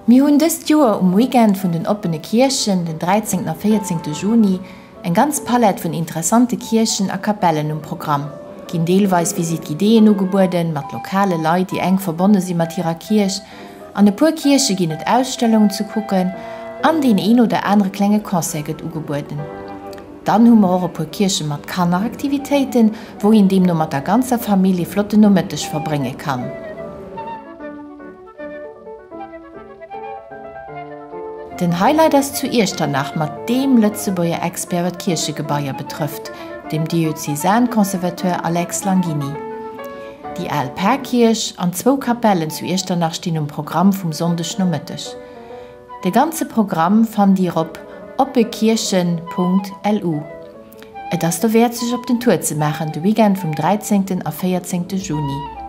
Mir hunn dëst Joer um Weekend vun den oppene Kierchen, den 13 a 14 Juni, eng ganz Palett vun interessante Kierchen a Kapellen um Programm. Ginn deelweis Visite guidéeën ugebueden, mat lokale Leit, déi enk verbonne si mat hirer Kierch. An e puer Kierche ginn et Ausstellungen ze kucken an deen een oder anere klenge Concert gëtt ugebueden. Dann hu mer och e puer Kierche mat Kanneraktivitéiten, wou een deemno mat der ganzer Famill ee flotten Nomëtteg verbrénge kann. Den Highlight ass zu Iechternach mat deem Lëtzebuerger Expert wat Kierchegebaier betrëfft, dem Diözesanconservateur Alex Langini. Déi al Parkierch an zwou Kapellen zu Iechternach stinn um Programm vum Sonndeg Nomëtteg. De ganze Programm fannt Dir op oppekierchen.lu. Et ass dowäert sech op den Tour ze maachen de Weekend vum 13 a 14 Juni.